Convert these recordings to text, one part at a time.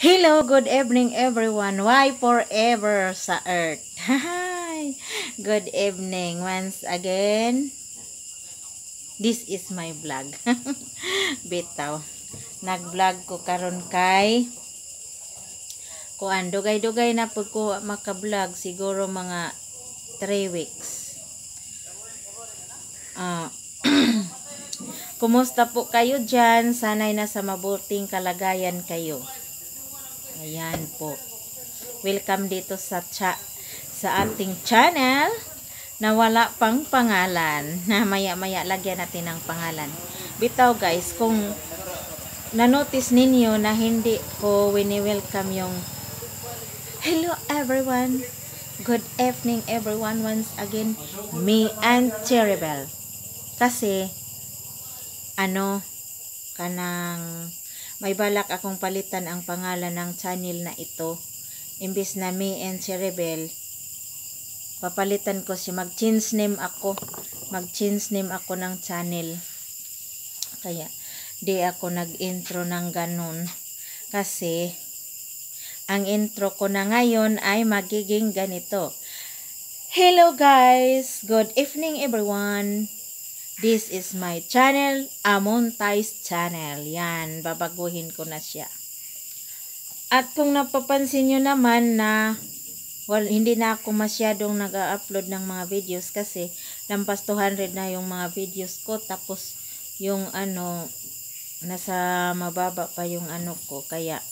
Hello, good evening everyone. Why forever sa earth? Hi. Good evening once again. This is my vlog. Bitaw. Nag-vlog ko karon kay kuan dugay-dugay na pud ko maka-vlog siguro mga 3 weeks. Ah, kumusta po kayo diyan? Sana'y nasa mabuting kalagayan kayo. Ayan po. Welcome dito sa ating channel na wala pang pangalan. Na maya-maya lagyan natin ng pangalan. Bitaw guys, kung na-notice ninyo na hindi ko wini-welcome yung hello everyone. Good evening everyone once again. Me and Cheribel. Kasi kanang may balak akong palitan ang pangalan ng channel na ito. Imbis na Me and Cheribel, papalitan ko si mag-change name ako. Mag-change name ako ng channel. Kaya di ako nag-intro ng ganun. Kasi ang intro ko na ngayon ay magiging ganito. Hello guys! Good evening everyone! This is my channel, Amontais Channel. Yan, babaguhin ko na siya. At kung napapansin nyo naman na hindi na ako masyadong nag-upload ng mga videos kasi lampas 200 na yung mga videos ko. Tapos yung nasa mababa pa yung ko. Kaya,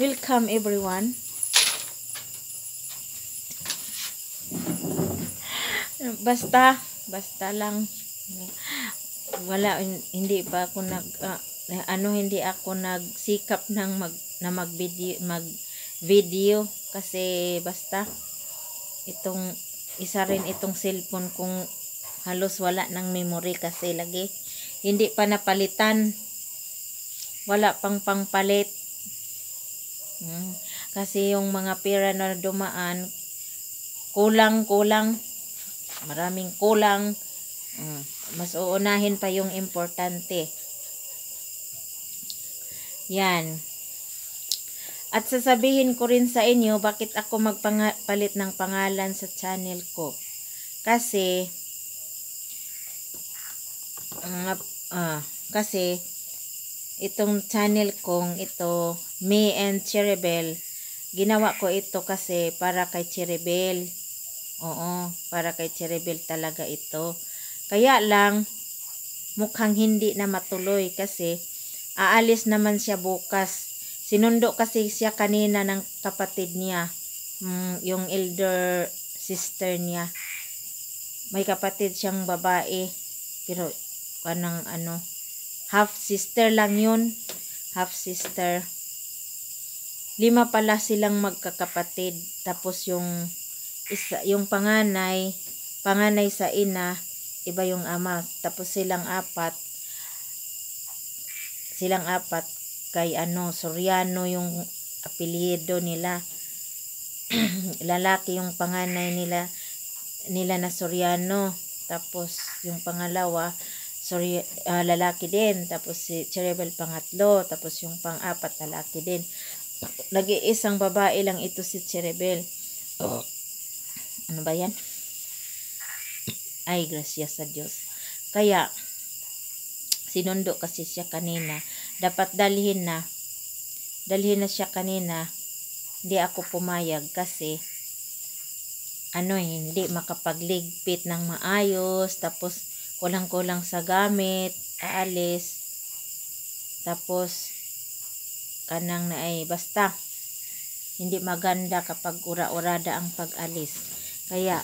welcome everyone. Basta lang wala, hindi pa ako hindi ako nagsikap ng mag-video kasi basta isa rin itong cellphone kung halos wala ng memory kasi lagi hindi pa napalitan, wala pang pangpalit. Kasi yung mga pera na dumaan kulang, maraming kulang. Mas uunahin pa yung importante. Yan. At sasabihin ko rin sa inyo bakit ako magpalit ng pangalan sa channel ko. Kasi itong channel kong ito, Me and Cheribel, ginawa ko ito kasi para kay Cheribel. Oo, para kay Cheribel talaga ito. Kaya lang, mukhang hindi na matuloy kasi aalis naman siya bukas. Sinundo kasi siya kanina ng kapatid niya, yung elder sister niya. May kapatid siyang babae, pero half sister lang yun. Half sister. 5 pala silang magkakapatid. Tapos yung panganay sa ina, iba yung ama. Tapos silang apat kay Soriano yung apelyido nila. Lalaki yung panganay nila na Soriano. Tapos yung pangalawa lalaki din. Tapos si Cheribel pangatlo. Tapos yung pang-apat lalaki din. Nag-iisang babae lang ito si Cheribel. Ano ba yan? Ay, gracias sa Diyos. Kaya, sinundo kasi siya kanina. Dapat dalhin na siya kanina. Hindi ako pumayag kasi, hindi makapagligpit ng maayos. Tapos, kulang-kulang sa gamit. Aalis. Tapos, basta, hindi maganda kapag ura-urada ang pag-alis. Kaya,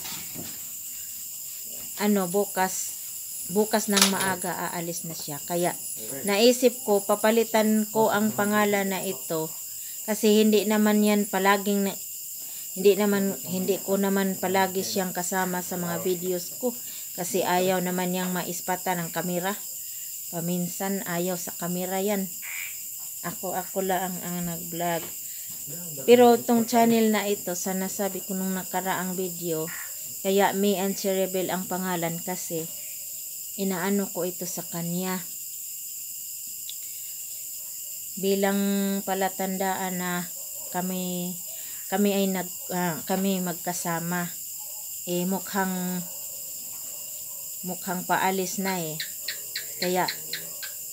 bukas ng maaga aalis na siya. Kaya, naisip ko, papalitan ko ang pangalan na ito. Kasi hindi ko naman palagi siyang kasama sa mga videos ko. Kasi ayaw naman niyang maispatan ng kamera. Paminsan, ayaw sa kamera yan. Ako lang ang nag-vlog. Pero itong channel na ito, sana sabi ko nung nakaraang video, kaya Me and Cheribel ang pangalan kasi inaano ko ito sa kanya. bilang palatandaan na kami ay kami magkasama. Mukhang paalis na kaya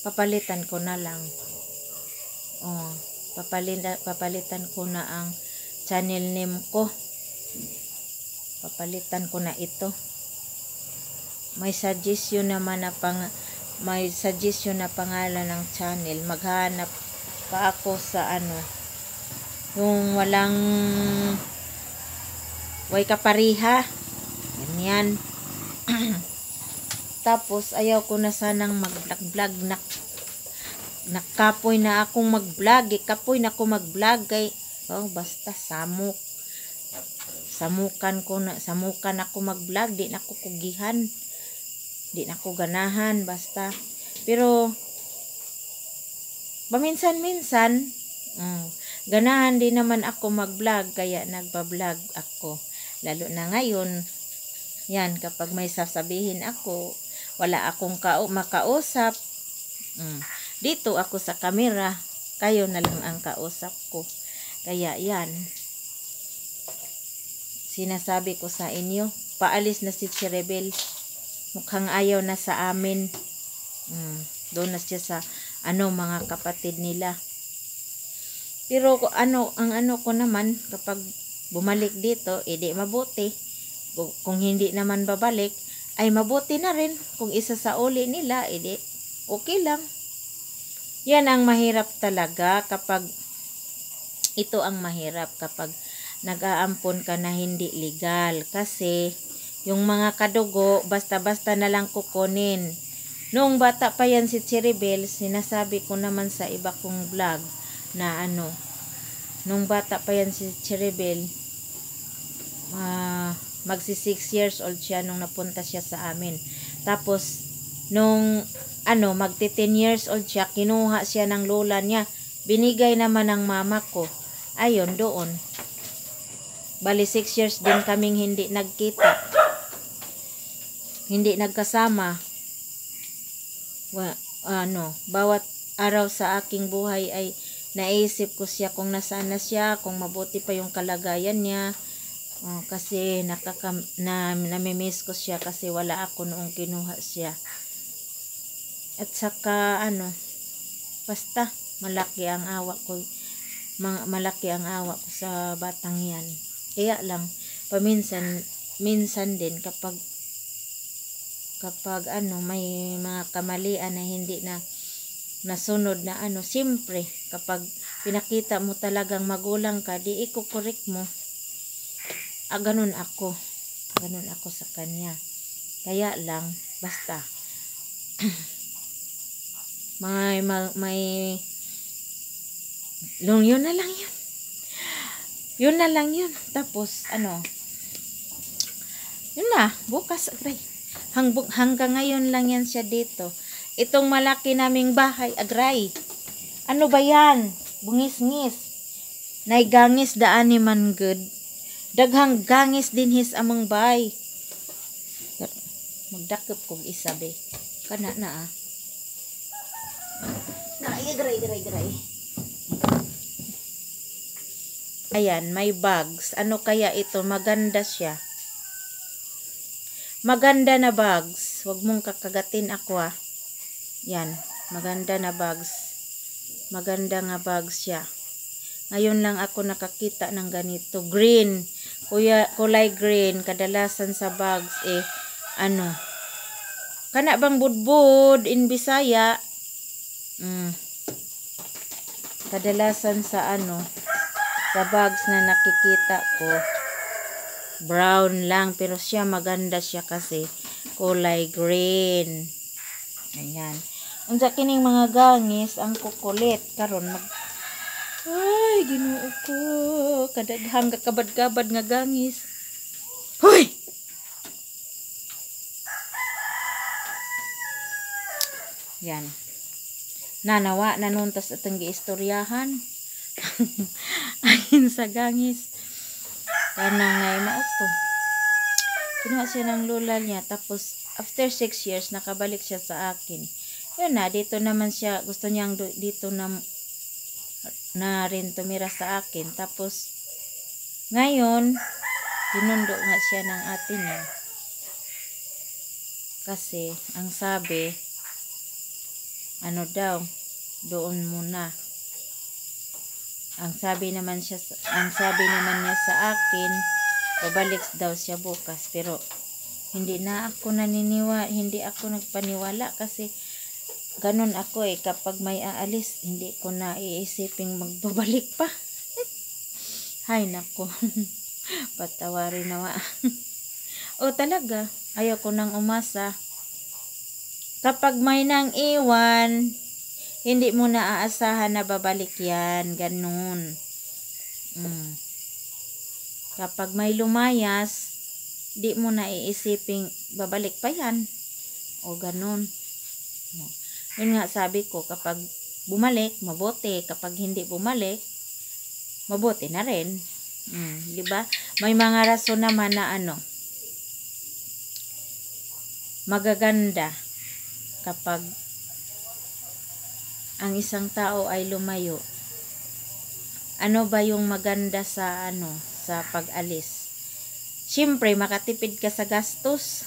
papalitan ko na lang. Papalitan ko na ang channel name ko. Papalitan ko na ito. May suggestion na pangalan ng channel. Maghanap pa ako sa yung way kapariha. Ganyan. Tapos ayaw ko na sanang mag-vlog na nakapoy na akong mag-vlog. Kapoy na ako mag-vlog basta samukan ako mag-vlog. Di na ako kugihan. Di na ako ganahan. Basta. Pero paminsan-minsan ganahan din naman ako mag-vlog. Kaya nagpa-vlog ako. Lalo na ngayon. Yan, kapag may sasabihin ako, wala akong makausap. Dito ako sa camera. Kayo na lang ang kausap ko. Kaya yan. Sinasabi ko sa inyo, paalis na si Cheribel. Mukhang ayaw na sa amin. Doon na siya sa mga kapatid nila. Pero ang ko naman, kapag bumalik dito, di mabuti. Kung hindi naman babalik, ay mabuti na rin. Kung isa sa uli nila, di okay lang. Yan ang mahirap talaga kapag ito ang mahirap kapag nag-aampon ka na hindi legal. Kasi yung mga kadugo, basta-basta na lang kukunin. Noong bata pa yan si Cheribel, sinasabi ko naman sa iba kong vlog na nung bata pa yan si Cheribel, magsi 6 years old siya nung napunta siya sa amin. Tapos nung magti 10 years old siya, kinuha siya ng lola niya. Binigay naman ng mama ko. Ayun, doon. Bali 6 years din kaming hindi nagkita. Hindi nagkasama. Bawat araw sa aking buhay ay naisip ko siya kung nasaan na siya, kung mabuti pa yung kalagayan niya. Kasi namimiss ko siya kasi wala ako noong kinuha siya. At saka basta malaki ang awa ko. Malaki ang awa ko sa batang yan. Kaya lang minsan din kapag may mga kamalian na hindi na nasunod na siyempre kapag pinakita mo talagang magulang ka, di iko-correct mo. Ganun ako sa kanya. Kaya lang basta yun na lang yun. Tapos yun na, bukas agray. Hanggang ngayon lang yan siya dito. Itong malaki naming bahay, agray. Ano ba yan? Bungis-ngis. Naigangis daan ni man good. Daghang gangis din his among bay. Magdakop kong isabi. Kana na Gray. Ayan, may bags. Ano kaya ito? Maganda siya. Maganda na bags. Huwag mong kakagatin ako Yan, maganda na bags. Maganda nga bags siya. Ngayon lang ako nakakita ng ganito. Green. Kulay green. Kadalasan sa bags kana bang budbud in Bisaya? Kadalasan sa sa bags na nakikita ko, brown lang. Pero siya maganda siya kasi kulay green. Ayan. Unsa kining mga gangis ang kukulit karon ay, Ginoo ko. Kadaghang kakabad-kabad nga gangis. Hoy! Yan. Nanawa, nanuntas atong giistoryahan. Ayin sa gangis. Kanang ngay mauto. Kinuha siya ng lola niya. Tapos, after 6 years, nakabalik siya sa akin. Yun na, dito naman siya. Gusto niyang dito na na rin tumira sa akin. Tapos, ngayon, ginundo nga siya ng ate niya. Kasi, ang sabi, ano daw, doon muna. Ang sabi naman niya sa akin, babalik daw siya bukas. Pero, hindi ako nagpaniwala kasi ganun ako kapag may aalis, hindi ko na iisiping magbabalik pa. Hay nako. Patawarin nawa. O talaga, ayaw ko nang umasa. Kapag may nang iwan, hindi mo na aasahan na babalik yan. Ganun. Kapag may lumayas, di mo na iisiping babalik pa yan. O ganun. Yun nga sabi ko, kapag bumalik, mabuti. Kapag hindi bumalik, mabuti na rin. Diba? May mga rason naman na magaganda kapag ang isang tao ay lumayo. Ano ba yung maganda sa sa pag-alis? Siyempre, makatipid ka sa gastos.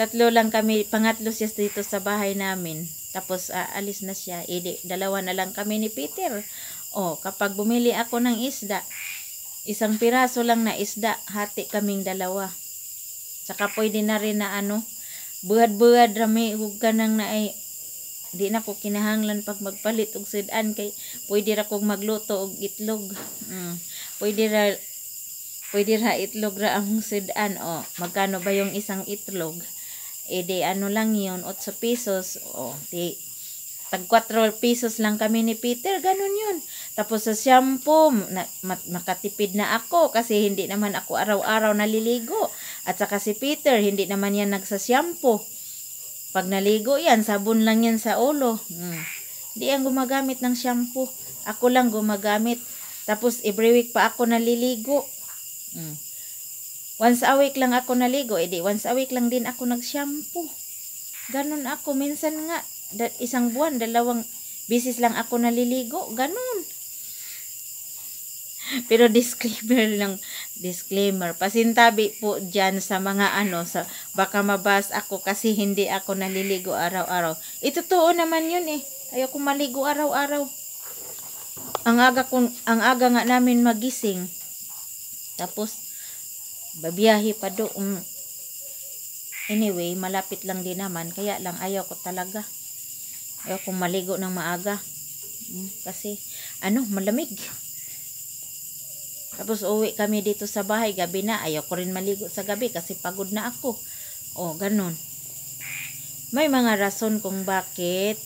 Tatlo lang kami, pangatlo siya dito sa bahay namin. Tapos alis na siya. Dalawa na lang kami ni Peter. Kapag bumili ako ng isda, isang piraso lang na isda, hati kaming dalawa. Saka pwede na rin na buhad-buhad rami, hug ka nang na ay, di na ko kinahanglan pag magpalit og sudan kay pwede ra kog magluto og itlog. Pwede ra itlog ra ang sudan. Magkano ba yung isang itlog? Di lang yun, 8 pesos. Tag 4 pesos lang kami ni Peter, ganun yun. Tapos sa shampoo, makatipid na ako kasi hindi naman ako araw-araw naliligo. At saka si Peter, hindi naman yan nagsa-shampoo. Pag naligo yan, sabon lang yan sa ulo. Hindi yan gumagamit ng shampoo. Ako lang gumagamit. Tapos every week pa ako naliligo. Once a week lang ako naligo. Once a week lang din ako nag-shampoo. Ganun ako. Minsan nga, isang buwan, 2 bisis lang ako naliligo. Ganun. Pero disclaimer, pasintabi po dyan sa mga baka mabas ako kasi hindi ako naliligo araw-araw. Totoo naman yun Ayoko maligo araw-araw. Ang aga nga namin magising. Tapos, babiyahe pa doon. Anyway, malapit lang din naman. Kaya lang, ayaw ko talaga. Ayaw kong maligo ng maaga. Kasi, malamig. Tapos uwi kami dito sa bahay, gabi na. Ayaw ko rin maligo sa gabi kasi pagod na ako. Ganun. May mga rason kung bakit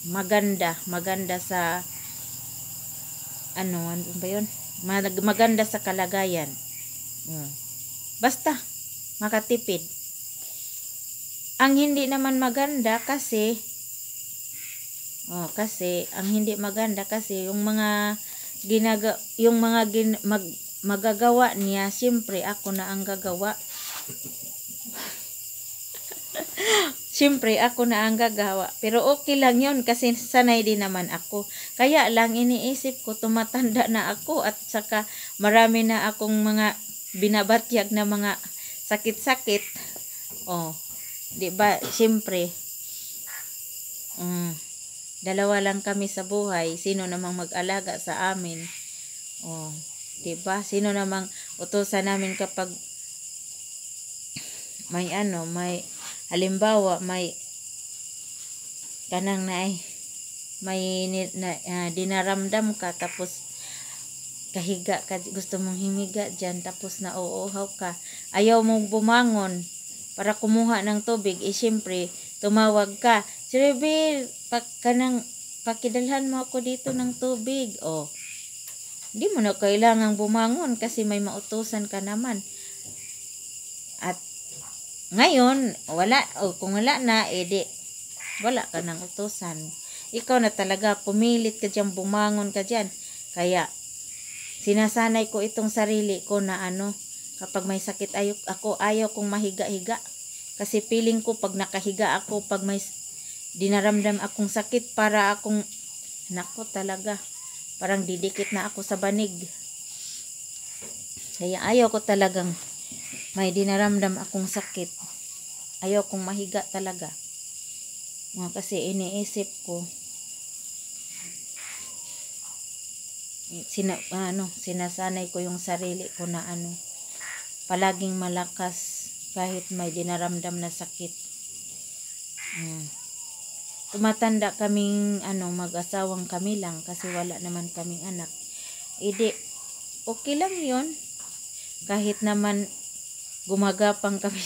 maganda sa ano ba yun? Maganda sa kalagayan. Basta makatipid. Ang hindi naman maganda kasi ang hindi maganda kasi yung mga magagawa niya, siyempre ako na ang gagawa. Siyempre ako na ang gagawa. Pero okay lang yun kasi sanay din naman ako. Kaya lang iniisip ko tumatanda na ako at saka marami na akong mga binabatyag na mga sakit-sakit. Diba? Siyempre. 2 lang kami sa buhay. Sino namang mag-alaga sa amin? Diba? Sino namang utusan namin kapag may halimbawa may kanang dinaramdam ka tapos kahiga ka, gusto mong himiga dyan tapos nauuhaw ka, ayaw mong bumangon para kumuha ng tubig, siyempre tumawag ka, Sir Rebel, pakidalhan mo ako dito ng tubig. Hindi mo na kailangang bumangon kasi may mautusan ka naman. At ngayon, kung wala na, wala ka ng utusan. Ikaw na talaga, pumilit ka dyan, bumangon ka dyan. Kaya, sinasanay ko itong sarili ko na kapag may sakit ayaw kong mahiga-higa. Kasi feeling ko pag nakahiga ako, pag may dinaramdam akong sakit para akong, nako talaga, parang didikit na ako sa banig. Kaya ayaw ko talagang may dinaramdam akong sakit. Ayaw kong mahiga talaga. Kasi iniisip ko, sinasanay ko yung sarili ko na palaging malakas kahit may dinaramdam na sakit. Tumatanda kaming mag-asawang kami lang kasi wala naman kaming anak. Edi, okay lang yun. Kahit naman gumagapang kami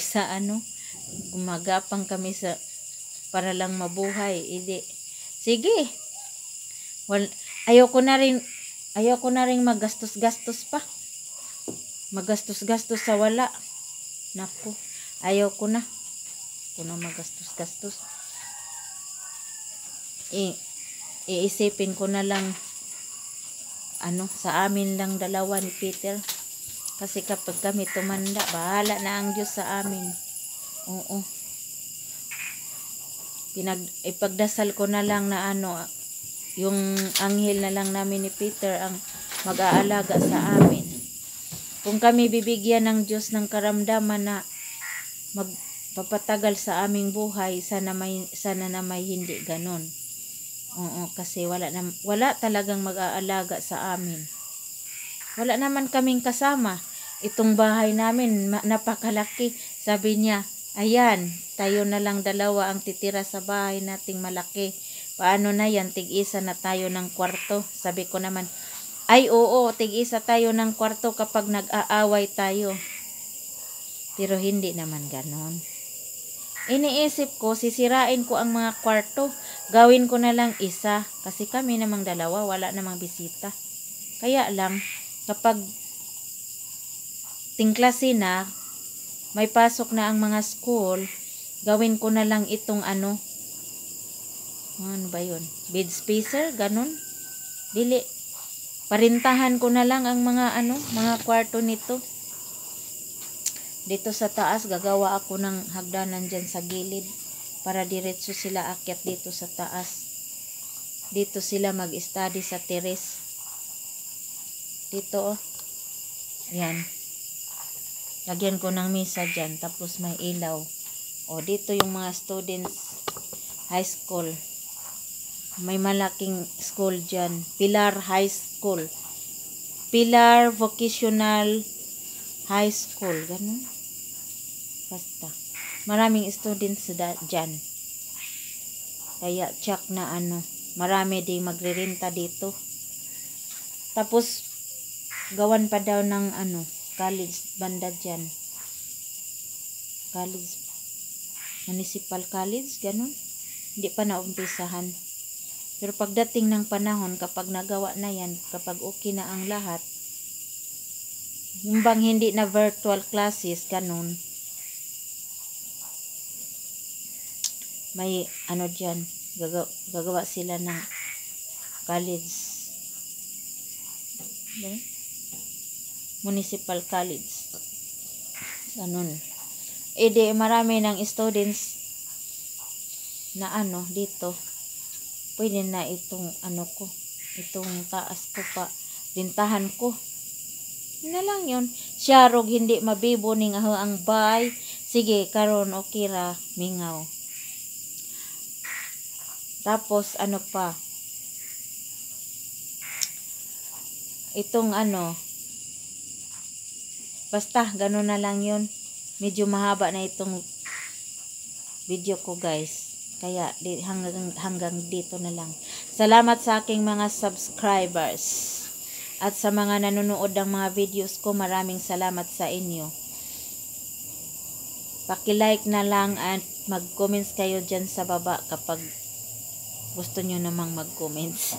sa para lang mabuhay. Edi, sige. Ayoko na rin magastos-gastos pa. Magastos-gastos sa wala. Naku, ayoko na. Kung magastos-gastos. Iisipin ko na lang sa amin lang dalawa ni Peter. Kasi kapag kami tumanda, bahala na ang Diyos sa amin. Oo. Ipagdasal ko na lang na yung anghel na lang namin ni Peter ang mag-aalaga sa amin. Kung kami bibigyan ng Diyos ng karamdaman na magpapatagal sa aming buhay, sana na may hindi ganon. Oo, kasi wala talagang mag-aalaga sa amin. Wala naman kaming kasama. Itong bahay namin, napakalaki. Sabi niya, ayan, tayo na lang dalawa ang titira sa bahay nating malaki. Paano na yan? Tig-isa na tayo ng kwarto. Sabi ko naman, ay oo, tig-isa tayo ng kwarto kapag nag-aaway tayo. Pero hindi naman ganon. Iniisip ko, sisirain ko ang mga kwarto. Gawin ko na lang isa. Kasi kami namang dalawa, wala namang bisita. Kaya lang, kapag tingklase na, may pasok na ang mga school, gawin ko na lang itong ano ba yun? Bed spacer, ganun. Dili. Parintahan ko na lang ang mga mga kwarto nito. Dito sa taas, gagawa ako ng hagdanan dyan sa gilid para diretso sila akyat dito sa taas. Dito sila mag-study sa terrace. Dito, yan. Lagyan ko ng mesa dyan, tapos may ilaw. Dito yung mga students, high school. May malaking school dyan. Pilar High School. Pilar Vocational High School. Ganun. Basta. Maraming students dyan. Kaya check na marami din magre-renta dito. Tapos, gawan pa daw ng college banda dyan. College. Municipal college, ganun. Hindi pa naumpisahan. Pero pagdating ng panahon, kapag nagawa na yan, kapag okay na ang lahat, yung bang hindi na virtual classes, ganun, may dyan, gagawa sila ng college. Municipal college. Ganun. Di marami ng students na dito. Pwede na itong itong taas ko pa, rintahan ko. Yun na lang yun. Siyarog hindi mabibo ning ang bay. Sige, karon okay ra, mingaw. Tapos pa? Itong basta ganun na lang yun. Medyo mahaba na itong video ko, guys. Kaya hanggang dito na lang. Salamat sa aking mga subscribers. At sa mga nanonood ng mga videos ko, maraming salamat sa inyo. Paki-like na lang at mag-comments kayo dyan sa baba kapag gusto nyo namang mag-comments.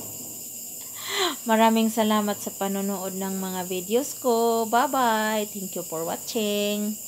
Maraming salamat sa panonood ng mga videos ko. Bye-bye. Thank you for watching.